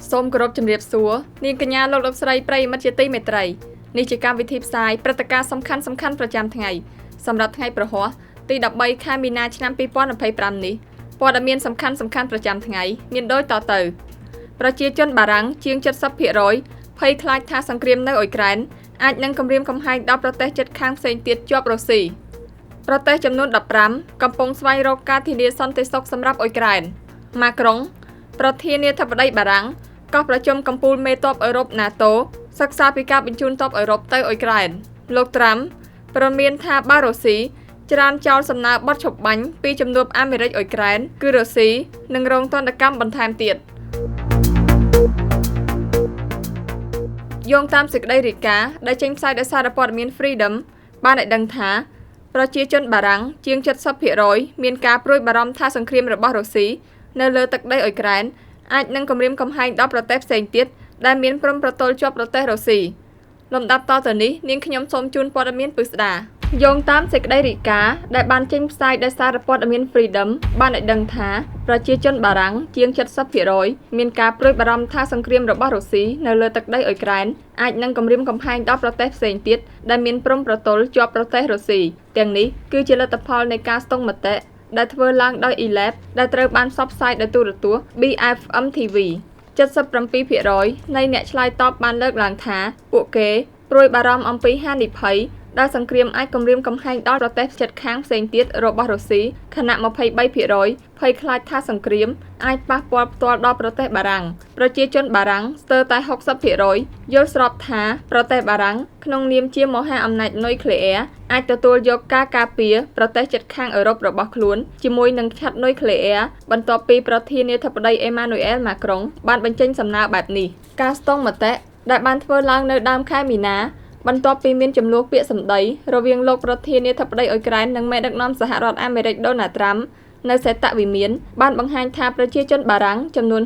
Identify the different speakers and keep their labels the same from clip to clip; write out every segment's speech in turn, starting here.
Speaker 1: សូមគោរពជំរាបសួរនាងកញ្ញាលោកលោកស្រីប្រិយមិត្តជាទីមេត្រីនេះជាកម្មវិធីផ្សាយព្រឹត្តិការណ៍សំខាន់សំខាន់ប្រចាំថ្ងៃសម្រាប់ថ្ងៃព្រហស្បតិ៍ទី13ខែមីនាឆ្នាំ2025នេះព័ត៌មានសំខាន់សំខាន់ប្រចាំថ្ងៃមានដូចតទៅប្រជាជនបារាំងជាង 70% ភ័យខ្លាចថាសង្គ្រាមនៅអ៊ុយក្រែនអាចនឹងគំរាមកំហែងដល់ប្រទេសជិតខាងផ្សេងទៀតជាប់រុស្ស៊ីប្រទេសចំនួន15កំពុងស្វែងរកការធានាសន្តិសុខសម្រាប់អ៊ុយក្រែនម៉ាក្រុងប្រធានាធិបតីបារាំងកោះប្រជុំកំពូលមេទ័ពអឺរ៉ុប NATO សិក្សាពីការបញ្ជូនទ័ពអឺរ៉ុបទៅអ៊ុយក្រែនលោកត្រាំព្រមានថាបារុស្ស៊ីច្រានចោលសំណើបទឈប់បាញ់ពីជំនួបអាមេរិកអ៊ុយក្រែនគឺរុស្ស៊ីនឹងរងទណ្ឌកម្មបន្ថែមទៀតយោងតាមសេចក្តីរាយការណ៍ដែលចេញផ្សាយដោយសារព័ត៌មាន Freedom បានឲ្យដឹងថាប្រជាជនបារាំងជាង 70% មានការព្រួយបារម្ភថាសង្គ្រាមរបស់រុស្ស៊ីនៅលើទឹកដីអ៊ុយក្រែនអាចនឹងគំរាមកំហែងដល់ប្រទេសផ្សេងទៀតដែលមានព្រំប្រទល់ជាប់ប្រទេសរុស្ស៊ីលំដាប់តទៅនេះនាងខ្ញុំសូមជូនព័ត៌មានពិស្ដាយោងតាមសេចក្តីរាយការណ៍ដែលបានចេញផ្សាយដោយសារព័ត៌មាន Freedom បានឲ្យដឹងថាប្រជាជនបារាំងជាង 70% មានការព្រួយបារម្ភថាសង្គ្រាមរបស់រុស្ស៊ីនៅលើទឹកដីអ៊ុយក្រែនអាចនឹងគំរាមកំហែងដល់ប្រទេសផ្សេងទៀតដែលមានព្រំប្រទល់ជាប់ប្រទេសរុស្ស៊ីទាំងនេះគឺជាលទ្ធផលនៃការស្ទង់មតិដែលធ្វើឡើងដោយ ELAB ដែលត្រូវបានផ្សព្វផ្សាយដោយទូរទស្សន៍ BFM TV 77% នៃអ្នកឆ្លើយតបបានលើកឡើងថាពួកគេព្រួយបារម្ភអំពីហានិភ័យដែលសង្គ្រាមអាចគំរាមកំហែងដល់ប្រទេសជិតខាងផ្សេងទៀតរបស់រុស្ស៊ីខណៈ 23% ភ័យខ្លាចថាសង្គ្រាមអាចប៉ះពាល់ផ្ទាល់ដល់ប្រទេសបារាំងប្រជាជនបារាំងស្ទើរតែ 60% យល់ស្របថាប្រទេសបារាំងក្នុងនាមជាមហាអំណាចនុយក្លេអ៊ែរអាចទទួលយកការការពារប្រទេសជិតខាងអឺរ៉ុបរបស់ខ្លួនជាមួយនឹងឆត្រនុយក្លេអ៊ែរបន្ទាប់ពីប្រធានាធិបតីអេម៉ានូអែលម៉ាក្រុងបានបញ្ចេញសំណើបែបនេះការស្ទង់មតិដែលបានធ្វើឡើងនៅដើមខែមីនាបន្ទាប់ពីមានចំនួនពាក្យសម្ដីរវាងលោកប្រធានាធិបតីអ៊ុយក្រែននិងមេដឹកនាំសហរដ្ឋអាមេរិកដូណាល់ត្រាំនៅសេតវិមានបានបង្ហាញថាប្រជាជនបារាំងចំនួន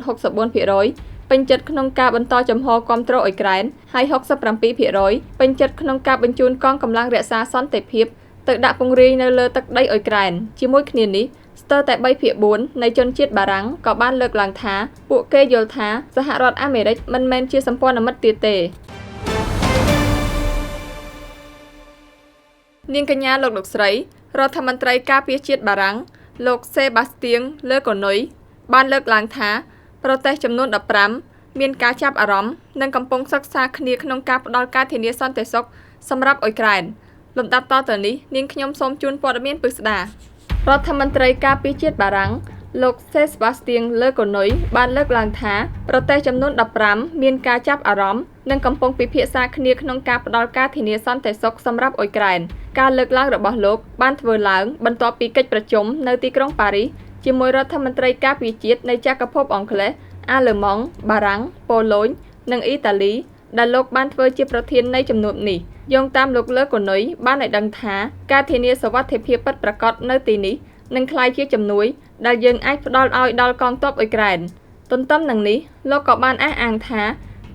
Speaker 1: 64% ពេញចិត្តក្នុងការបន្តចំហគាំទ្រអ៊ុយក្រែនហើយ 67% ពេញចិត្តក្នុងការបញ្ជូនកងកម្លាំងរក្សាសន្តិភាពទៅដាក់ពង្រាយនៅលើទឹកដីអ៊ុយក្រែនជាមួយគ្នានេះស្ទើរតែ 3/4 នៃជនជាតិបារាំងក៏បានលើកឡើងថាពួកគេយល់ថាសហរដ្ឋអាមេរិកមិនមែនជាសម្ព័ន្ធមិត្តទៀតទេនាងកញ្ញាលោកលោកស្រីរដ្ឋមន្ត្រីការពារជាតិបារាំងលោកសេបាស្ទៀងលើកូនុយបានលើកឡើងថាប្រទេសចំនួន15មានការចាប់អារម្មណ៍និងកំពុងសិក្សាគ្នាក្នុងការផ្ដល់ការធានាសន្តិសុខសម្រាប់អ៊ុយក្រែនលំដាប់តទៅនេះនាងខ្ញុំសូមជូនព័ត៌មានពិស្ដារដ្ឋមន្ត្រីការពារជាតិបារាំងលោកសេបាស្ទៀងលើកូនុយបានលើកឡើងថាប្រទេសចំនួន15មានការចាប់អារម្មណ៍និងកំពុងពិភាក្សាគ្នាក្នុងការផ្ដល់ការធានាសន្តិសុខសម្រាប់អ៊ុយក្រែនការលើកឡើងរបស់លោកបានធ្វើឡើងបន្ទាប់ពីកិច្ចប្រជុំនៅទីក្រុងប៉ារីសជាមួយរដ្ឋមន្ត្រីការពារជាតិនៃចក្រភពអង់គ្លេសអាល្លឺម៉ង់បារាំងប៉ូឡូញនិងអ៊ីតាលីដែលលោកបានធ្វើជាប្រធាននៃជំនួបនេះយោងតាមលោកលើកូនុយបានឲ្យដឹងថាការធានាសុវត្ថិភាពពិតប្រាកដនៅទីនេះនឹងក្លាយជាជំនួយដែលយើងអាចផ្ដល់ឲ្យដល់កងទ័ពអ៊ុយក្រែនទន្ទឹមនឹងនេះលោកក៏បានអះអាងថា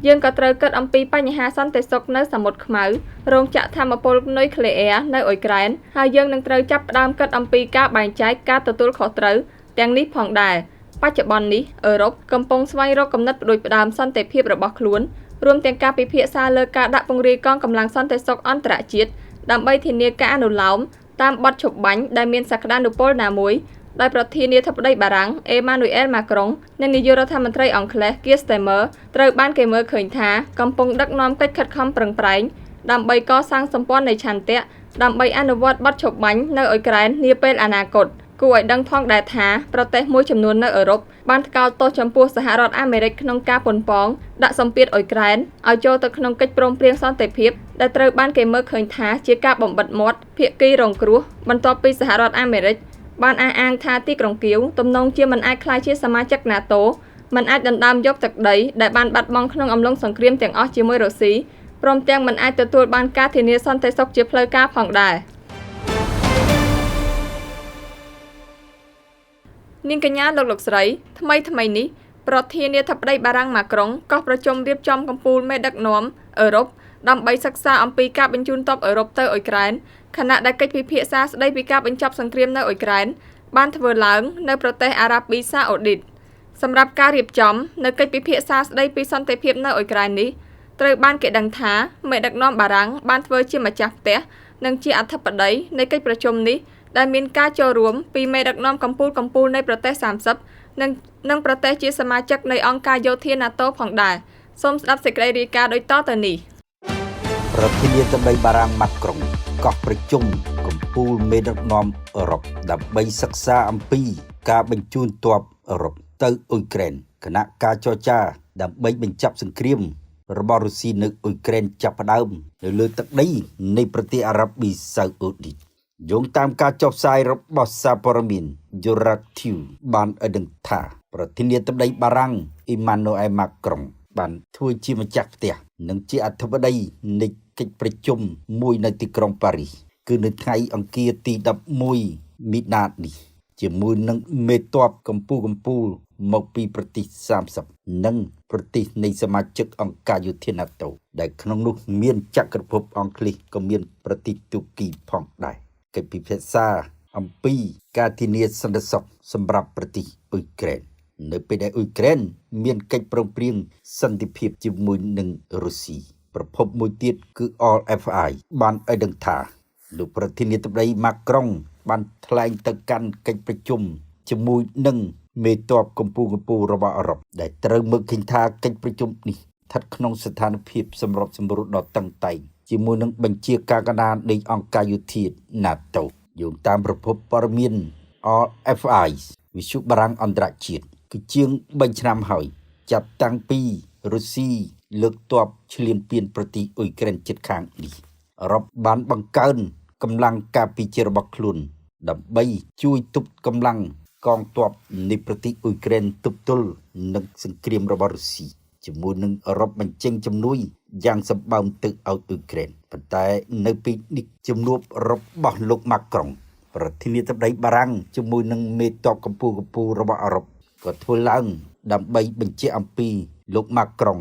Speaker 1: យើងក៏ត្រូវគិតអំពីបញ្ហាសន្តិសុខនៅសមុទ្រខ្មៅរោងចក្រថាមពលនុយក្លេអ៊ែរនៅអ៊ុយក្រែនហើយយើងនឹងត្រូវចាប់ផ្ដើមគិតអំពីការបែងចែកការទទួលខុសត្រូវទាំងនេះផងដែរបច្ចុប្បន្ននេះអឺរ៉ុបកំពុងស្វែងរកគំនិតផ្ដួចផ្ដើមសន្តិភាពរបស់ខ្លួនរួមទាំងការពិភាក្សាលើការដាក់ពង្រាយកងកម្លាំងសន្តិសុខអន្តរជាតិដើម្បីធានាការអនុលោមតាមបទឈប់បាញ់ដែលមានសក្តានុពលណាមួយដោយប្រធានាធិបតីបារាំងអេម៉ានូអែលម៉ាក្រុងនិងនាយករដ្ឋមន្ត្រីអង់គ្លេសគៀស្តេមើត្រូវបានគេមើលឃើញថាកំពុងដឹកនាំកិច្ចខិតខំប្រឹងប្រែងដើម្បីកសាងសម្ព័ន្ធនៃឆន្ទៈដើម្បីអនុវត្តបទឈប់បាញ់នៅអ៊ុយក្រែននាពេលអនាគតគួរឲ្យដឹងផងដែរថាប្រទេសមួយចំនួននៅអឺរ៉ុបបានថ្កោលទោសចំពោះសហរដ្ឋអាមេរិកក្នុងការប៉ុនប៉ងដាក់សម្ពាធអ៊ុយក្រែនឲ្យចូលទៅក្នុងកិច្ចព្រមព្រៀងសន្តិភាពដែលត្រូវបានគេមើលឃើញថាជាការបំបិទមាត់ភាគីរងគ្រោះបន្ទាប់ពីសហរដ្ឋអាមេរិកបានអះអាងថាទីក្រុងគៀវទំនងជាមិនអាចក្លាយជាសមាជិក NATO មិនអាចដណ្ដើមយកទឹកដីដែលបានបាត់បង់ក្នុងអំឡុងសង្គ្រាមទាំងអស់ជាមួយរុស្ស៊ីព្រមទាំងមិនអាចទទួលបានការធានាសន្តិសុខជាផ្លូវការផងដែរនាងកញ្ញាលោកលោកស្រីថ្មីៗនេះប្រធានាធិបតីបារាំងម៉ាក្រុងកោះប្រជុំរៀបចំកំពូលមេដឹកនាំអឺរ៉ុបដើម្បីសិក្សាអំពីការបញ្ជូនទ័ពអឺរ៉ុបទៅអ៊ុយក្រែនខណៈដែលកិច្ចពិភាក្សាស្ដីពីការបញ្ចប់សង្គ្រាមនៅអ៊ុយក្រែនបានធ្វើឡើងនៅប្រទេសអារ៉ាប៊ីសាអូឌីត សម្រាប់ការរៀបចំនៅកិច្ចពិភាក្សាស្តីពីសន្តិភាពនៅអ៊ុយក្រែននេះត្រូវបានគេដឹងថាមេដឹកនាំបារាំងបានធ្វើជាម្ចាស់ផ្ទះនិងជាអធិបតីនៃកិច្ចប្រជុំនេះដែលមានការចូលរួមពីមេដឹកនាំកំពូលៗនៃប្រទេស30និងប្រទេសជាសមាជិកនៃអង្គការយោធា NATO ផងដែរសូមស្ដាប់សេចក្តីរាយការណ៍ដូចតទៅនេះ
Speaker 2: ប្រធានាធិបតីបារាំងម៉ាក្រុងកោះប្រជុំកំពូលមេដឹកនាំអឺរ៉ុបដើម្បីសិក្សាអំពីការបញ្ជូនទ័ពអឺរ៉ុបទៅអ៊ុយក្រែនគណៈការចរចាដើម្បីបញ្ចប់សង្គ្រាមរបស់រុស្ស៊ីនៅអ៊ុយក្រែនចាប់ផ្ដើមនៅលើទឹកដីនៃប្រទេសអារ៉ាប៊ីសាអូឌីតយោងតាមការចុះផ្សាយរបស់សារព័ត៌មាន Euractiv បានឲ្យដឹងថាប្រធានាធិបតីបារាំងអ៊ីម៉ានូអែលម៉ាក្រុងបានធ្វើជាម្ចាស់ផ្ទះនិងជាអធិបតីនៃកិច្ចប្រជុំមួយនៅទីក្រុងប៉ារីសគឺនៅថ្ងៃអង្គារទី11មីនានេះជាមួយនឹងមេទ័ពកម្ពុជាមកពីប្រទេស30និងប្រទេសនៃសមាជិកអង្គការយោធា NATO ដែលក្នុងនោះមានចក្រភពអង់គ្លេសក៏មានប្រទេសទូគីផងដែរកិច្ចពិភាក្សាអំពីការធានាសន្តិសុខសម្រាប់ប្រទេសអ៊ុយក្រែននៅពេលដែលអ៊ុយក្រែនមានកិច្ចព្រមព្រៀងសន្តិភាពជាមួយនឹងរុស្ស៊ីប្រភពមួយទៀតគឺ RFI បានឲ្យដឹងថាលោកប្រធានាធិបតីម៉ាក្រុងបានថ្លែងទៅកាន់កិច្ចប្រជុំជាមួយនឹងមេទ័ពកម្ពុជារបស់អឺរ៉ុបដែលត្រូវមើលឃើញថាកិច្ចប្រជុំនេះស្ថិតក្នុងស្ថានភាពសម្របសម្រួលដ៏តឹងតែងជាមួយនឹងបញ្ជាការកណ្ដាលនៃអង្គការយោធា NATO យោងតាមប្រភពព័ត៌មាន RFI វិទ្យុបារាំងអន្តរជាតិគឺជាង3ឆ្នាំហើយចាប់តាំងពីរុស្ស៊ីលើកទ័ពឈ្លានពានប្រទេសអ៊ុយក្រែនជិតខាងនេះអឺរ៉ុបបានបង្កើនកម្លាំងការពារជាតិរបស់ខ្លួនដើម្បីជួយទប់កម្លាំងកងទ័ពនៃប្រទេសអ៊ុយក្រែនទប់ទល់នឹងសង្គ្រាមរបស់រុស្ស៊ីជាមួយនឹងអឺរ៉ុបបញ្ចេញជំនួយយ៉ាងសម្បើមទៅឲ្យអ៊ុយក្រែនប៉ុន្តែនៅពេលនេះជំនួបរបស់លោកម៉ាក្រុងប្រធានាធិបតីបារាំងជាមួយនឹងមេទ័ពកម្ពុជារបស់អឺរ៉ុបក៏ធ្វើឡើងដើម្បីបញ្ជាក់អំពីលោកម៉ាក្រុង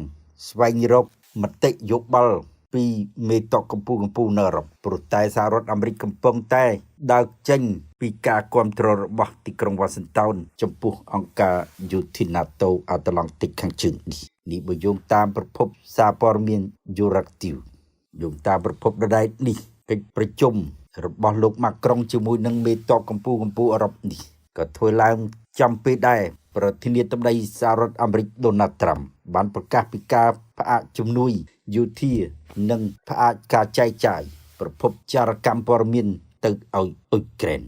Speaker 2: ស្វែងរកមតិយោបល់ពីមេទ័ពកម្ពុជានៅអឺរ៉ុបព្រោះតែសហរដ្ឋអាមេរិកកំពុងតែដើរចេញពីការគ្រប់គ្រងរបស់ទីក្រុងវ៉ាស៊ីនតោនចំពោះអង្គការយោធា NATO អាត្លង់តិកខាងជើងនេះនេះបើយោងតាមប្រភពសារព័ត៌មាន Euractiv យោងតាមប្រភពដដែលនេះកិច្ចប្រជុំរបស់លោកម៉ាក្រុងជាមួយនឹងមេទ័ពកម្ពុជាអឺរ៉ុបនេះក៏ធ្វើឡើងចំពេលដែរប្រធានាធិបតីសហរដ្ឋអាមេរិកដូណាល់ត្រាំបានប្រកាសពីការផ្អាកជំនួយយោធានិងផ្អាកការចែកចាយប្រភពចារកម្មព័ត៌មានទៅឲ្យអ៊ុយក្រែន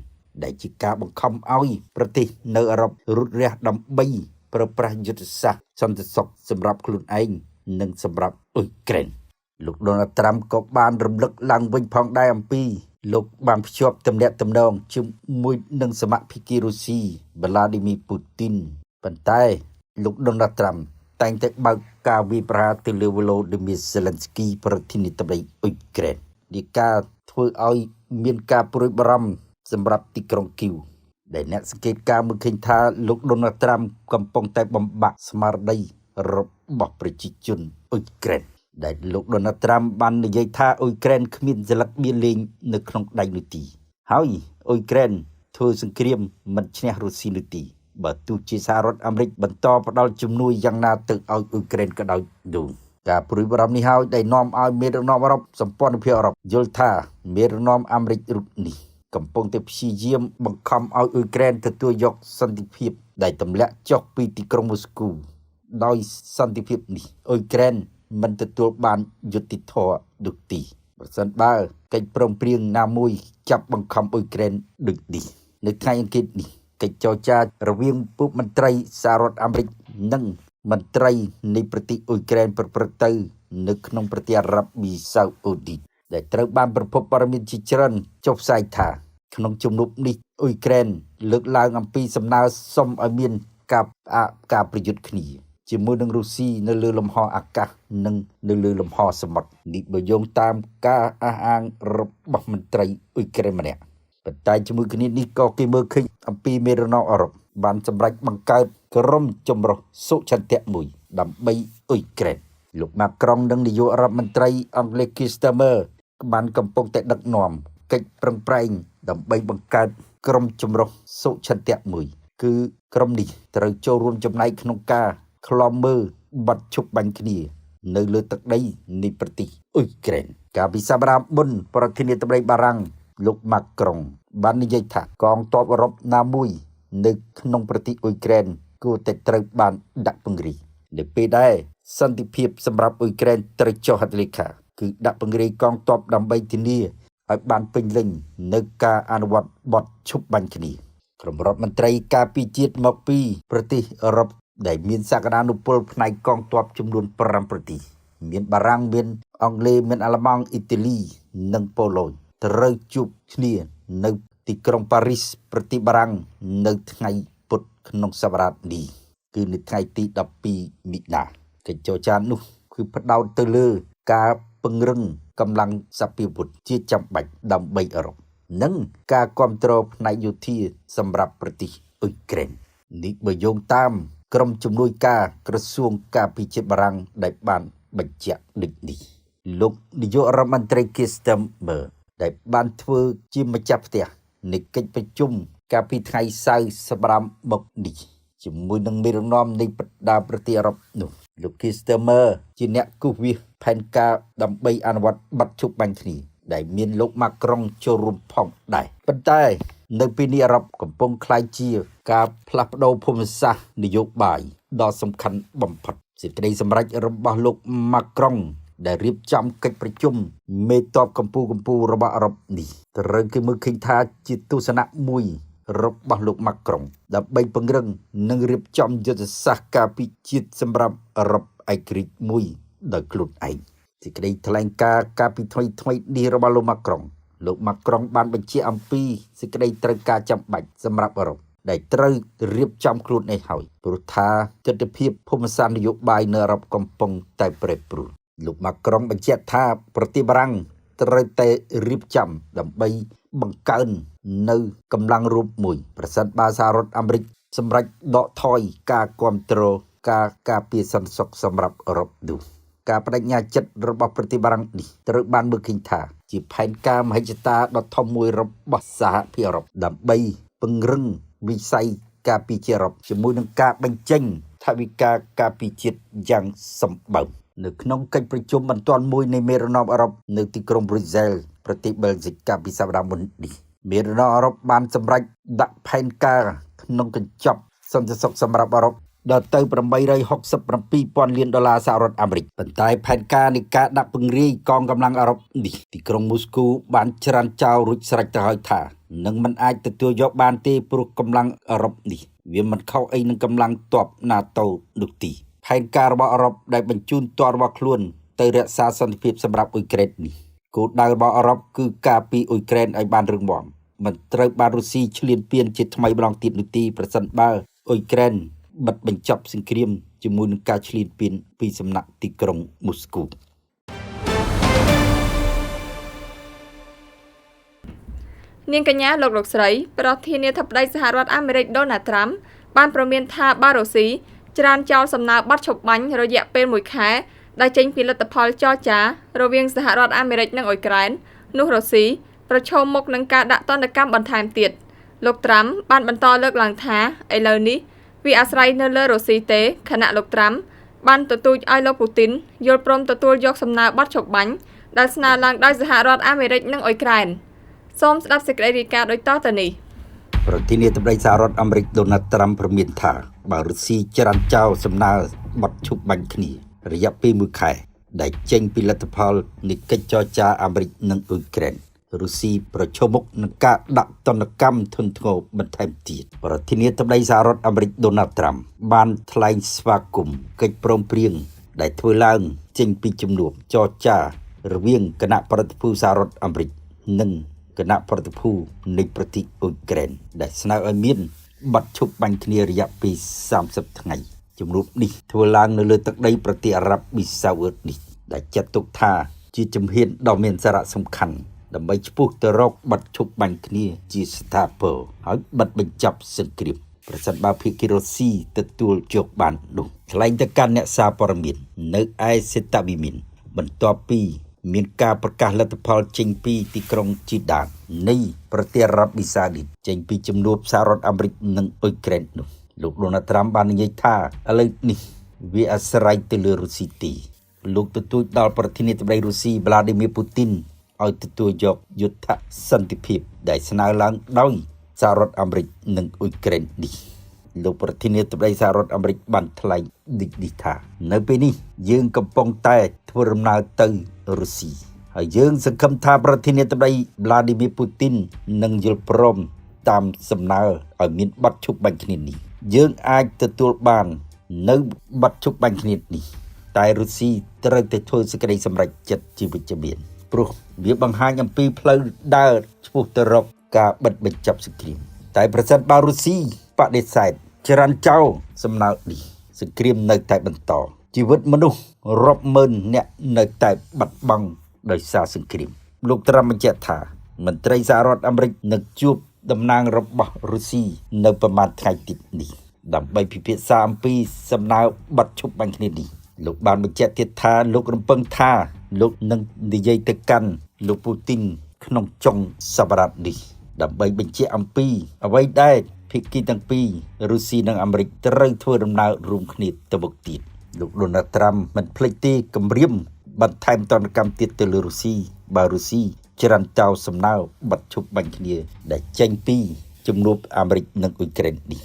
Speaker 2: ដែលជាការបង្ខំឲ្យប្រទេសនៅអឺរ៉ុបរុតរះដើម្បីប្រើប្រាស់យុទ្ធសាស្ត្រសន្តិសុខសម្រាប់ខ្លួនឯងនិងសម្រាប់អ៊ុយក្រែនលោកដូណាល់ត្រាំក៏បានរំលឹកឡើងវិញផងដែរអំពីលោកបានភ្ជាប់ទំនាក់ទំនងជាមួយនឹងសមាភិកីរុស្ស៊ីវ្លាឌីមីពូទីនប៉ុន្តែលោកដូណាល់ត្រាំតែងតែបើកការវិប្រហារទៅលើវឡូឌីមៀសេឡិនស្គីប្រធានាធិបតីអ៊ុយក្រែននេះការធ្វើឲ្យមានការព្រួយបារម្ភសម្រាប់ទីក្រុងគីវដែលអ្នកសង្កេតការមើលឃើញថាលោកដូណាល់ត្រាំកំពុងតែបំបាក់ស្មារតីរបស់ប្រជាជនអ៊ុយក្រែនដែលលោកដូណាល់ត្រាំបាននិយាយថាអ៊ុយក្រែនគ្មានសន្លឹកបៀលេងនៅក្នុងដៃនោះទេហើយអ៊ុយក្រែនធ្វើសង្គ្រាមមិនឈ្នះរុស្ស៊ីនោះទេបើទោះជាសហរដ្ឋអាមេរិកបន្តផ្ដល់ជំនួយយ៉ាងណាទៅឲ្យអ៊ុយក្រែនក៏ដោយនោះការព្រួយបារម្ភនេះហើយដែលនាំឲ្យមេដឹកនាំអឺរ៉ុបសម្ព័ន្ធភាពអឺរ៉ុបយល់ថាមេដឹកនាំអាមេរិករូបនេះកំពុងតែព្យាយាមបង្ខំឲ្យអ៊ុយក្រែនទទួលយកសន្តិភាពដែលទម្លាក់ចុះពីទីក្រុងមូស្គូដោយសន្តិភាពនេះអ៊ុយក្រែនមិនទទួលបានយុត្តិធម៌នោះទេប្រសិនបើកិច្ចព្រមព្រៀងណាមួយចាប់បង្ខំអ៊ុយក្រែនដូចនេះនៅថ្ងៃអង្គារនេះកិច្ចចរចារវាងពួកមន្ត្រីសហរដ្ឋអាមេរិកនិងមន្ត្រីនៃប្រទេសអ៊ុយក្រែនប្រព្រឹត្តទៅនៅក្នុងប្រទេសអារ៉ាប៊ីសាអូឌីតដែលត្រូវបានប្រភពព័ត៌មានជាច្រើនចុះផ្សាយថាក្នុងជំនួបនេះអ៊ុយក្រែនលើកឡើងអំពីសំណើសុំឲ្យមានការផ្អាកការប្រយុទ្ធគ្នាជាមួយនឹងរុស្ស៊ីនៅលើលំហអាកាសនិងនៅលើលំហសមុទ្រនេះបើយោងតាមការអះអាងរបស់មន្ត្រីអ៊ុយក្រែនម្នាក់ប៉ុន្តែជាមួយគ្នានេះក៏គេមើលឃើញអំពីមេរណអឺរ៉ុបបានសម្រេចបង្កើតក្រុមចម្រុះសុឆន្ទៈមួយដើម្បីអ៊ុយក្រែនលោកម៉ាក្រុងនិងនាយករដ្ឋមន្ត្រីអង់គ្លេសគីស្តាមើបានកំពុងតែដឹកនាំកិច្ចប្រឹងប្រែងដើម្បីបង្កើតក្រុមចម្រុះសុឆន្ទៈមួយ គឺក្រុមនេះត្រូវចូលរួមចំណែកក្នុងការឃ្លាំមើលបទឈប់បាញ់គ្នានៅលើទឹកដីនៃប្រទេសអ៊ុយក្រែនកាលពីសប្តាហ៍មុនប្រធានាធិបតីបារាំងលោកម៉ាក្រុងបាននិយាយថាកងទ័ពអឺរ៉ុបណាមួយនៅក្នុងប្រទេសអ៊ុយក្រែនគួរតែត្រូវបានដាក់ពង្រាយនៅពេលដែលសន្តិភាពសម្រាប់អ៊ុយក្រែនត្រូវចុះហត្ថលេខាគឺដាក់ពង្រាយកងទ័ពដើម្បីធានាឲ្យបានពេញលេញនៅការអនុវត្តបទឈប់បាញ់គ្នាក្រុមរដ្ឋមន្ត្រីការពារជាតិមកពីប្រទេសអឺរ៉ុបដែលមានសក្តានុពលផ្នែកកងទ័ពចំនួន5ប្រទេសមានបារាំងមានអង់គ្លេសមានអាល្លឺម៉ង់អ៊ីតាលីនិងប៉ូឡូញត្រូវជួបគ្នានៅទីក្រុងប៉ារីសប្រទេសបារាំងនៅថ្ងៃពុធក្នុងសប្តាហ៍នេះគឺនៅថ្ងៃទី12មិនិនាកិច្ចចរចានោះគឺផ្ដោតទៅលើការពង្រឹងកម្លាំងសព្វាវុធជាចាំបាច់ដើម្បីអឺរ៉ុបនិងការគ្រប់គ្រងផ្នែកយោធាសម្រាប់ប្រទេសអ៊ុយក្រែននេះបើយោងតាមក្រមជំនួយការក្រសួងការពារជាតិបារាំងដែលបានបញ្ជាក់ដូចនេះលោកនាយករដ្ឋមន្ត្រីគីស្ទមមើដែលបានធ្វើជាម្ចាស់ផ្ទះនៃកិច្ចប្រជុំកាលពីថ្ងៃសៅរ៍សម្រាប់មកនេះជាមួយនឹងមេដឹកនាំនៃបណ្ដាប្រទេសអឺរ៉ុបនោះលោកគីស្ទមឺជាអ្នកគូសវាសផែនការដើម្បីអនុវត្តបទឈប់បាញ់គ្នាដែលមានលោកម៉ាក្រុងចូលរួមផងដែរប៉ុន្តែនៅពេលនេះអឺរ៉ុបកំពុងក្លាយជាការផ្លាស់ប្ដូរភូមិសាស្ត្រនយោបាយដ៏សំខាន់បំផុតសេចក្តីសម្រេចរបស់លោកម៉ាក្រុងដែលរៀបចំកិច្ចប្រជុំមេតបកម្ពុជារបស់អឺរ៉ុបនេះត្រូវគេមើលឃើញថាជាទស្សនៈមួយរបស់លោកម៉ាក្រុងដើម្បីពង្រឹងនិងរៀបចំយុទ្ធសាស្ត្រការពារជាតិសម្រាប់អឺរ៉ុបឯករាជ្យមួយដោយខ្លួនឯងសេចក្តីថ្លែងការណ៍កាលពីថ្មីៗនេះរបស់លោកម៉ាក្រុងលោកម៉ាក្រុងបានបញ្ជាក់អំពីសេចក្តីត្រូវការចាំបាច់សម្រាប់អឺរ៉ុបដែលត្រូវរៀបចំខ្លួនឯងហើយព្រោះថាទិដ្ឋភាពភូមិសាស្ត្រនយោបាយនៅអឺរ៉ុបកំពុងតែប្រែប្រួលលោកម៉ាក្រុងបញ្ជាក់ថាប្រទេសបារាំងត្រូវតែរៀបចំដើម្បីបង្កើននៅកម្លាំងរួមមួយប្រសិនបើសហរដ្ឋអាមេរិកសម្រេចដកថយការគ្រប់គ្រងការការពារសន្តិសុខសម្រាប់អឺរ៉ុបនោះការបដិញ្ញាចិត្តរបស់ប្រទេសបារាំងនេះត្រូវបានមើលឃើញថាជាផែនការមហិច្ឆតាដ៏ធំមួយរបស់សហភាពអឺរ៉ុបដើម្បីពង្រឹងវិស័យការពារជាតិអឺរ៉ុបជាមួយនឹងការបញ្ចេញថវិកាការពារជាតិយ៉ាងសម្បើមនៅក្នុងកិច្ចប្រជុំបន្ទាន់មួយនៃមេដឹកនាំអឺរ៉ុបនៅទីក្រុងប្រ៊ុចសែលប្រទេសបែលហ្សិកកាលពីសប្តាហ៍មុននេះមេដឹកនាំអឺរ៉ុបបានសម្រេចដាក់ផែនការក្នុងកញ្ចប់សន្តិសុខសម្រាប់អឺរ៉ុបដល់ទៅ867ពាន់លានដុល្លារសហរដ្ឋអាមេរិកប៉ុន្តែផែនការនៃការដាក់ពង្រាយកងកម្លាំងអឺរ៉ុបនេះទីក្រុងមូស្គូបានច្រានចោលរួចស្រេចទៅហើយថានឹងមិនអាចទទួលយកបានទេព្រោះកម្លាំងអឺរ៉ុបនេះវាមិនខុសអីនឹងកម្លាំងទ័ព NATO នោះទេផែនការរបស់អឺរ៉ុបដែលបញ្ជូនទ័ពរបស់ខ្លួនទៅរក្សាសន្តិភាពសម្រាប់អ៊ុយក្រែននេះគោលដៅរបស់អឺរ៉ុបគឺការពារអ៊ុយក្រែនឲ្យបានរឹងមាំមិនត្រូវបានរុស្ស៊ីឈ្លានពានជាថ្មីម្ដងទៀតនោះទេប្រសិនបើអ៊ុយក្រែនបិទបញ្ចប់សង្គ្រាមជាមួយនឹងការឈ្លានពានពីសំណាក់ទីក្រុងមូស្គូ
Speaker 1: នាងកញ្ញាលោកលោកស្រីប្រធានាធិបតីសហរដ្ឋអាមេរិកដូណាល់ត្រាំបានព្រមានថាបារុស្ស៊ីច្រានចោលសំណើបទឈប់បាញ់រយៈពេល1ខែដែលចេញពីលទ្ធផលចរចារវាងសហរដ្ឋអាមេរិកនិងអ៊ុយក្រែននោះរុស្ស៊ីប្រឈមមុខនឹងការដាក់ទណ្ឌកម្មបន្ថែមទៀតលោកត្រាំបានបន្តលើកឡើងថាឥឡូវនេះវាអាស្រ័យនៅលើរុស្ស៊ីទេខណៈលោកត្រាំបានទទូចឲ្យលោកពូទីនយល់ព្រមទទួលយកសំណើបទឈប់បាញ់ដែលស្នើឡើងដោយសហរដ្ឋអាមេរិកនិងអ៊ុយក្រែនសូមស្ដាប់សេចក្តីរាយការណ៍ដូចតទៅនេះ
Speaker 2: ប្រធានាធិបតីសហរដ្ឋអាមេរិកដូណាល់ត្រាំព្រមានថាបើរុស្ស៊ីច្រានចោលសំណើបទឈប់បាញ់គ្នារយៈពេល1ខែដែលចេញពីលទ្ធផលនៃកិច្ចចរចាអាមេរិកនិងអ៊ុយក្រែនរុស្ស៊ីប្រឈមមុខនឹងការដាក់ទណ្ឌកម្មធ្ងន់ធ្ងរបន្ថែមទៀតប្រធានាធិបតីសហរដ្ឋអាមេរិកដូណាល់ត្រាំបានថ្លែងស្វាគមន៍កិច្ចព្រមព្រៀងដែលធ្វើឡើងចេញពីជំនួបចរចារវាងគណៈប្រតិភូសហរដ្ឋអាមេរិកនិងគណៈប្រតិភូនៃប្រទេសអ៊ុយក្រែនដែលស្នើឲ្យមានបទឈប់បាញ់គ្នារយៈពេល30ថ្ងៃជំនួបនេះធ្វើឡើងនៅលើទឹកដីប្រទេសអារ៉ាប៊ីសាអូឌីតនេះដែលចាត់ទុកថាជាជំហានដ៏មានសារៈសំខាន់ដើម្បីឆ្ពោះទៅរកបទឈប់បាញ់គ្នាជាស្ថាពរហើយបិទបញ្ចប់សង្គ្រាមប្រសិនបើភាគីរុស្ស៊ីទទួលយកបាននោះថ្លែងទៅកាន់អ្នកសារព័ត៌មាននៅឯសេតាវីមីនបន្ទាប់ពី មានការប្រកាសលទ្ធផលចេញពីទីក្រុងជីដានៃប្រទេសអារ៉ាប៊ីសាឌីតចេញពីជំនួបសហរដ្ឋអាមេរិកនិងអ៊ុយក្រែននោះលោកដូណាល់ត្រាំបាននិយាយថាឥឡូវនេះវាអាស្រ័យទៅលើរុស្ស៊ីទីលោកទទូចដល់ប្រធានាធិបតីរុស្ស៊ីវ្លាឌីមៀពូទីនឲ្យទទួលយកយុទ្ធសន្តិភាពដែលស្នើឡើងដោយសហរដ្ឋអាមេរិកនិងអ៊ុយក្រែននេះលោកប្រធានាធិបតីសហរដ្ឋអាមេរិកបានថ្លែងដូចនេះថានៅពេលនេះយើងកំពុងតែធ្វើដំណើរទៅរុស្ស៊ីហើយយើងសង្ឃឹមថាប្រធានាធិបតីវ្លាឌីមៀពូទីននឹងយល់ព្រមតាមសំណើឲ្យមានបទឈប់បាញ់គ្នានេះយើងអាចទទួលបាននៅបទឈប់បាញ់គ្នានេះតែរុស្ស៊ីត្រូវតែធ្វើសេចក្តីសម្រេចចិត្តជាវិជ្ជមានព្រោះវាបង្ហាញអំពីផ្លូវដើរឆ្ពោះទៅរកការបិទបញ្ចប់សង្គ្រាមតែប្រសិនបើរុស្ស៊ីបដិសេធច្រានចោលសំណើនេះសង្គ្រាមនៅតែបន្តជីវិតមនុស្សរាប់ម៉ឺនអ្នកនៅតែបាត់បង់ដោយសារសង្គ្រាមលោកត្រាំបញ្ជាក់ថាមន្ត្រីសហរដ្ឋអាមេរិកនឹងជួបតំណាងរបស់រុស្ស៊ីនៅប្រមាណថ្ងៃទៀតនេះដើម្បីពិភាក្សាអំពីសំណើបទឈប់បាញ់គ្នានេះលោកបានបញ្ជាក់ទៀតថាលោករំពឹងថាលោកនឹងនិយាយទៅកាន់លោកពូទីនក្នុងចុងសប្តាហ៍នេះដើម្បីបញ្ជាក់អំពីអ្វីដែលភាគីទាំងពីររុស្ស៊ីនិងអាមេរិកត្រូវធ្វើដំណើររួមគ្នាទៅមុខទៀតលោកដូណាល់ត្រាំមិនភ្លេចទេគម្រាមបន្ថែមទណ្ឌកម្មទៀតទៅលើរុស្ស៊ីបើរុស្ស៊ីច្រានចោលសំណើបទឈប់បាញ់គ្នាដែលចេញពីជំនួបអាមេរិកនិងអ៊ុយក្រែននេះ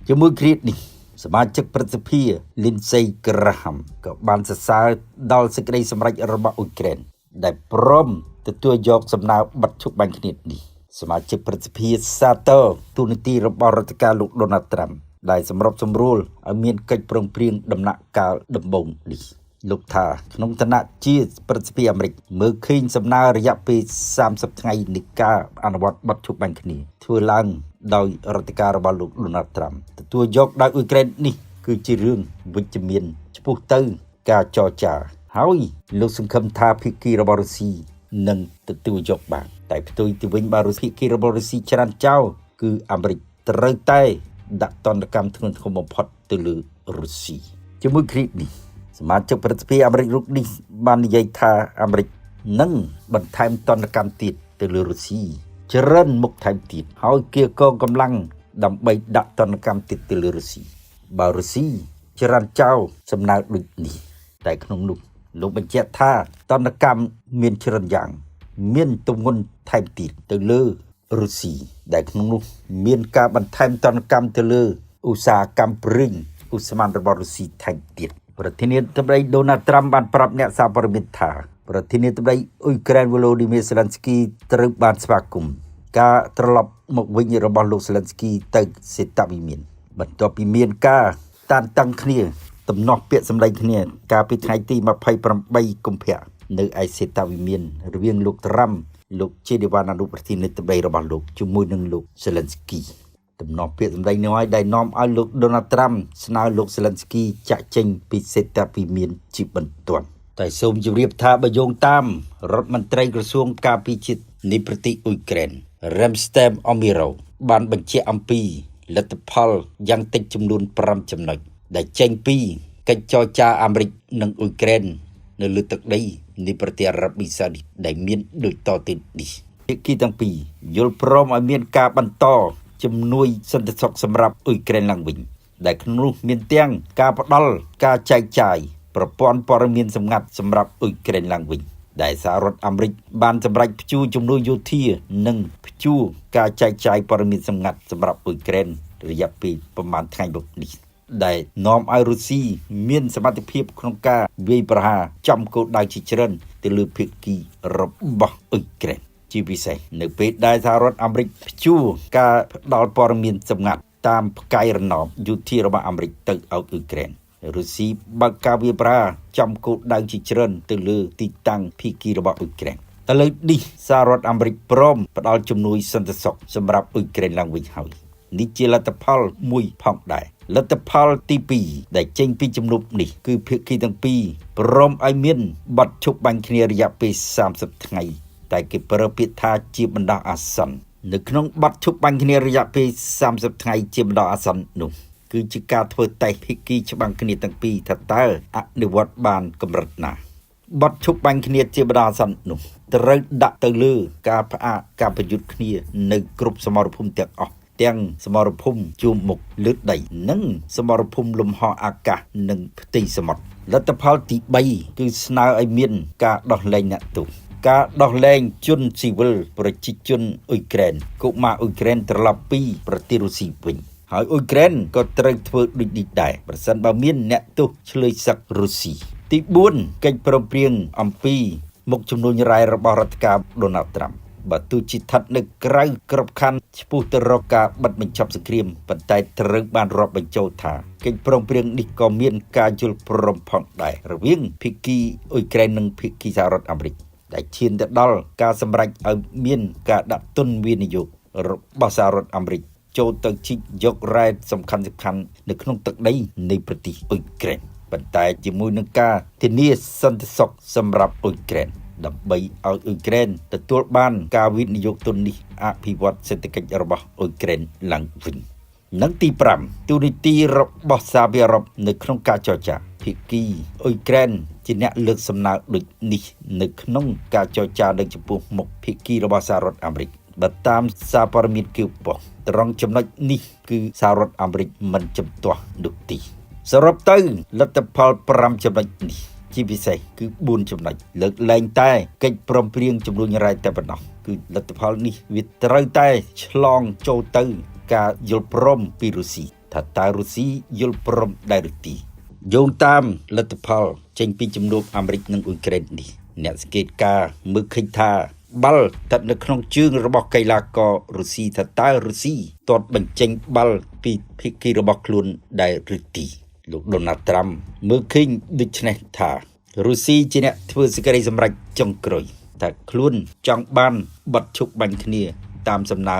Speaker 2: ជាមួយគ្នានេះសមាជិកព្រឹទ្ធសភាលីនសេក្រាហាំក៏បានសរសើរដល់សេចក្តីសម្រេចរបស់អ៊ុយក្រែនដែលព្រមទទួលយកសំណើបទឈប់បាញ់គ្នានេះសមាជិកព្រឹទ្ធសភាសាទរទូនាទីរបស់រដ្ឋការលោកដូណាល់ត្រាំដែលសម្របសម្រួលឲ្យមានកិច្ចព្រមព្រៀងដំណាក់កាលដំបូងនេះលោកថាក្នុងឋានៈជាព្រឹទ្ធសភាអាមេរិកមើលឃើញសំណើរយៈពេល30ថ្ងៃនៃការអនុវត្តបទឈប់បាញ់គ្នាធ្វើឡើងដោយរដ្ឋការរបស់លោកដូណាល់ត្រាំទទួលយកដោយអ៊ុយក្រែននេះគឺជារឿងវិជ្ជមានឆ្ពោះទៅការចរចាហើយលោកសង្ឃឹមថាភាគីរបស់រុស្ស៊ីនឹងទទួលយកបានតែផ្ទុយទៅវិញបើរុស្ស៊ីភាគីរបស់រុស្ស៊ីច្រានចោលគឺអាមេរិកត្រូវតែដាក់ទណ្ឌកម្មធ្ងន់ធ្ងរបំផុតទៅលើរុស្ស៊ីជាមួយគ្នានេះសមាជិកព្រឹទ្ធសភាអាមេរិករូបនេះបាននិយាយថាអាមេរិកនឹងបន្ថែមទណ្ឌកម្មទៀតទៅលើរុស្ស៊ីច្រើនមុខថែមទៀតហើយគៀកងកម្លាំងដើម្បីដាក់ទណ្ឌកម្មទៀតទៅលើរុស្ស៊ីបើរុស្ស៊ីច្រានចោលសំណើដូចនេះតែក្នុងនោះលោកបញ្ជាក់ថាទណ្ឌកម្មមានច្រើនយ៉ាងមានទម្ងន់ថែមទៀតទៅលើរុស្ស៊ីដែលក្នុងនោះមានការបន្ថែមទណ្ឌកម្មទៅលើឧស្សាហកម្មប្រេងឧស្ម័នរបស់រុស្ស៊ីថែមទៀតប្រធានាធិបតីដូណាល់ត្រាំបានប្រាប់អ្នកសារព័ត៌មានថាប្រធានាធិបតីអ៊ុយក្រែនវ៉ូឡូឌីមៀសេឡិនស្គីត្រូវបានស្វាគមន៍ការត្រឡប់មកវិញរបស់លោកសេឡិនស្គីទៅសេតវិមានបន្ទាប់ពីមានការតានតឹងគ្នាទំនាស់ពាក្យសម្ដីគ្នាកាលពីថ្ងៃទី28កុម្ភៈនៅឯសេតវិមានរវាងលោកត្រាំលោកជេឌីវ៉ានអនុប្រធានាធិបតីរបស់លោកជាមួយនឹងលោកសេឡិនស្គីទំនាស់ពាក្យសម្ដីនេះហើយដែលនាំឲ្យលោកដូណាល់ត្រាំស្នើលោកសេឡិនស្គីចាក់ចេញពីសេតវិមានជាបន្ទាន់តែសូមជម្រាបថាបើយោងតាមរដ្ឋមន្ត្រីក្រសួងការពារជាតិនៃប្រទេសអ៊ុយក្រែនរ៉េមស្តេមអមីរ៉ូបានបញ្ជាក់អំពីលទ្ធផលយ៉ាងតិចចំនួន5ចំណុចដែលចេញពីកិច្ចចរចាអាមេរិកនិងអ៊ុយក្រែននៅលើទឹកដីនៃប្រទេសអារ៉ាប៊ីសាឌីតដែលមានដូចតទៅនេះភាគីទាំងពីរយល់ព្រមឲ្យមានការបន្តជំនួយសន្តិសុខសម្រាប់អ៊ុយក្រែនឡើងវិញដែលក្នុងនោះមានទាំងការផ្ដល់ការចែកចាយប្រព័ន្ធព័ត៌មានសម្ងាត់សម្រាប់អ៊ុយក្រែនឡើងវិញដែលសហរដ្ឋអាមេរិកបានសម្រេចព្យួរជំនួយយោធានិងព្យួរការចែកចាយព័ត៌មានសម្ងាត់សម្រាប់អ៊ុយក្រែនរយៈពេលប្រមាណថ្ងៃមកនេះដែលនាំឲ្យរុស្ស៊ីមានសមត្ថភាពក្នុងការវាយប្រហារចំគោលដៅជាច្រើនទៅលើភាគីរបស់អ៊ុយក្រែនជាពិសេសនៅពេលដែលសហរដ្ឋអាមេរិកព្យួរការផ្ដល់ព័ត៌មានសម្ងាត់តាមផ្កាយរណបយោធារបស់អាមេរិកទៅឲ្យអ៊ុយក្រែនរុស្ស៊ីបើកការវាយប្រហារចំគោលដៅជាច្រើនទៅលើទីតាំងភាគីរបស់អ៊ុយក្រែនឥឡូវនេះសហរដ្ឋអាមេរិកព្រមផ្ដល់ជំនួយសន្តិសុខសម្រាប់អ៊ុយក្រែនឡើងវិញហើយនេះជាលទ្ធផលមួយផងដែរលទ្ធផលទី2ដែលចេញពីជំនួបនេះគឺភាគីទាំងពីរព្រមឲ្យមានបទឈប់បាញ់គ្នារយៈពេល30ថ្ងៃតែគេប្រើពាក្យថាជាបណ្ដោះអាសន្ននៅក្នុងបទឈប់បាញ់គ្នារយៈពេល30ថ្ងៃជាបណ្ដោះអាសន្ននោះគឺជាការធ្វើតេស្តភាគីច្បាំងគ្នាទាំងពីរថាតើអនុវត្តបានកម្រិតណា បទឈប់បាញ់គ្នាជាបណ្ដោះអាសន្ននោះត្រូវដាក់ទៅលើការផ្អាកការប្រយុទ្ធគ្នានៅគ្រប់សមរភូមិទាំងអស់ទាំងសមរភូមិជួរមុខលើដីនិងសមរភូមិលំហអាកាសនិងផ្ទៃសមុទ្រលទ្ធផលទី3គឺស្នើឲ្យមានការដោះលែងអ្នកទោសការដោះលែងជនស៊ីវិលប្រជាជនអ៊ុយក្រែនកុមារអ៊ុយក្រែនត្រឡប់ពីប្រទេសរុស្ស៊ីវិញហើយអ៊ុយក្រែនក៏ត្រូវធ្វើដូចនេះដែរប្រសិនបើមានអ្នកទោសឆ្លើយសឹករុស្ស៊ីទី4កិច្ចព្រមព្រៀងអំពីមុខចំនួនរ៉ែរបស់រដ្ឋការដូណាល់ត្រាំបើទោះជាស្ថិតនៅក្រៅក្របខ័ណ្ឌឆ្ពោះទៅរកការបិទបញ្ចប់សង្គ្រាមប៉ុន្តែត្រូវបានរាប់បញ្ចូលថាកិច្ចព្រមព្រៀងនេះក៏មានការយល់ព្រមផងដែររវាងភាគីអ៊ុយក្រែននិងភាគីសហរដ្ឋអាមេរិកដែលឈានទៅដល់ការសម្រេចឲ្យមានការដាក់ទុនវិនិយោគរបស់សហរដ្ឋអាមេរិកចូលទៅជីកយករ៉ែសំខាន់ៗនៅក្នុងទឹកដីនៃប្រទេសអ៊ុយក្រែនប៉ុន្តែជាមួយនឹងការធានាសន្តិសុខសម្រាប់អ៊ុយក្រែនដើម្បីឲ្យអ៊ុយក្រែនទទួលបានការវិនិយោគទុននេះអភិវឌ្ឍសេដ្ឋកិច្ចរបស់អ៊ុយក្រែនឡើងវិញនិងទី5ទូនីតិរបស់សហភាពអឺរ៉ុបនៅក្នុងការចរចាភាគីអ៊ុយក្រែនជាអ្នកលើកសំណើដូចនេះនៅក្នុងការចរចានៅចំពោះមុខភាគីរបស់សហរដ្ឋអាមេរិកបើតាមសារព័ត៌មានគៀវប៉ុស្តិ៍ត្រង់ចំណុចនេះគឺសហរដ្ឋអាមេរិកមិនជំទាស់នោះទេសរុបទៅលទ្ធផល5ចំណុចនេះជាពិសេសគឺ4ចំណុចលើកលែងតែកិច្ចព្រមព្រៀងចំនួនរ៉ែតែប៉ុណ្ណោះគឺលទ្ធផលនេះវាត្រូវតែឆ្លងចូលទៅការយល់ព្រមពីរុស្ស៊ីថាតើរុស្ស៊ីយល់ព្រមដែរឬទេយោងតាមលទ្ធផលចេញពីជំនួបអាមេរិកនិងអ៊ុយក្រែននេះអ្នកសង្កេតការមើលឃើញថាបាល់ស្ថិតនៅក្នុងជើងរបស់កីឡាកររុស្ស៊ីថាតើរុស្ស៊ីទាត់បញ្ចេញបាល់ពីភាគីរបស់ខ្លួនដែរឬទេលោកដូណាល់ត្រាំមើលឃើញដូច្នេះថារុស្ស៊ីជាអ្នកធ្វើសេចក្តីសម្រេចចុងក្រោយថាខ្លួនចង់បានបទឈប់បាញ់គ្នាតាមសំណើ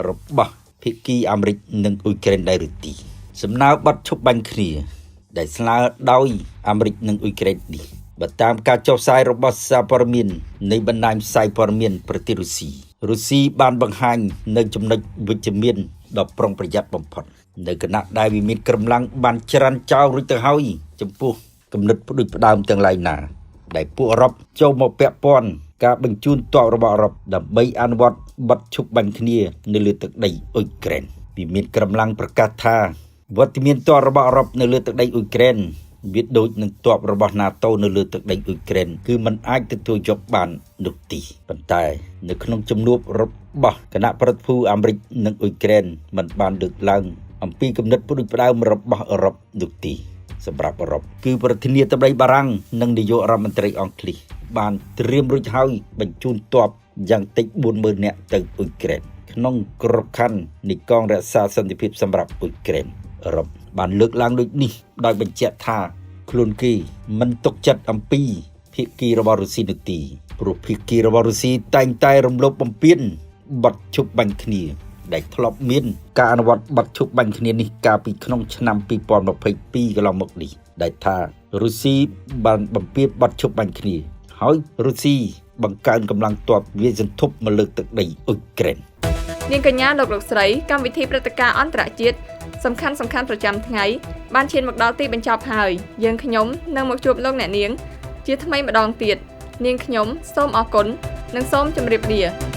Speaker 2: របស់ភាគីអាមេរិកនិងអ៊ុយក្រែនដែរឬទេសំណើបទឈប់បាញ់គ្នាដែលស្នើដោយអាមេរិកនិងអ៊ុយក្រែននេះបើតាមការចុះផ្សាយរបស់សារព័ត៌មាននៃបណ្ដាញផ្សាយព័ត៌មានប្រទេសរុស្ស៊ីរុស្ស៊ីបានបង្ហាញនៅចំណុចវិជ្ជមានដ៏ប្រុងប្រយ័ត្នបំផុតនៅគណៈដែលវាមានកម្លាំងបានច្រានចោលរួចទៅហើយចំពោះគំនិតផ្ដួចផ្ដើមទាំងឡាយណាដែលពួកអឺរ៉ុបចូលមកពាក់ព័ន្ធការបញ្ជូនទ័ពរបស់អឺរ៉ុបដើម្បីអនុវត្តបទឈប់បាញ់គ្នានៅលើទឹកដីអ៊ុយក្រែនវាមានកម្លាំងប្រកាសថាវត្តមានទ័ពរបស់អឺរ៉ុបនៅលើទឹកដីអ៊ុយក្រែនវាដូចនឹងទ័ពរបស់ NATO នៅលើទឹកដីអ៊ុយក្រែនគឺมันអាចទទួលយកបាននោះទេប៉ុន្តែនៅក្នុងជំនួបរបស់គណៈប្រតិភូអាមេរិកនិងអ៊ុយក្រែនមិនបានលើកឡើងអំពីគំនិតផ្ដួចផ្ដើមរបស់អឺរ៉ុបនោះទេសម្រាប់អឺរ៉ុបគឺប្រធានាធិបតីបារាំងនិងនាយករដ្ឋមន្ត្រីអង់គ្លេសបានត្រៀមរួចហើយបញ្ជូនទ័ពយ៉ាងតិច 40,000 នាក់ទៅអ៊ុយក្រែនក្នុងក្របខ័ណ្ឌនៃកងរក្សាសន្តិភាពសម្រាប់អ៊ុយក្រែនអឺរ៉ុបបានលើកឡើងដូចនេះដោយបញ្ជាក់ថាខ្លួនគេមិនទុកចិត្តអំពីភាគីរបស់រុស្ស៊ីនោះទេព្រោះភាគីរបស់រុស្ស៊ីតែងតែរំលោភបំពានបទឈប់បាញ់គ្នាដែលធ្លាប់មានការអនុវត្តបទឈប់បាញ់គ្នានេះកាលពីក្នុងឆ្នាំ2022កន្លងមកនេះដែលថារុស្ស៊ីបានបំពានបទឈប់បាញ់គ្នាហើយរុស្ស៊ីបង្កើនកម្លាំងទ័ពវាយសន្ធប់មកលើទឹកដីអ៊ុយក្រែន
Speaker 1: នាងកញ្ញាលោកលោកស្រីកម្មវិធីព្រឹត្តិការណ៍អន្តរជាតិសំខាន់ប្រចាំថ្ងៃបានឈានមកដល់ទីបញ្ចប់ហើយយើងខ្ញុំនឹងមកជួបលោកអ្នកនាងជាថ្មីម្ដងទៀតនាងខ្ញុំសូមអរគុណនិងសូមជម្រាបលា។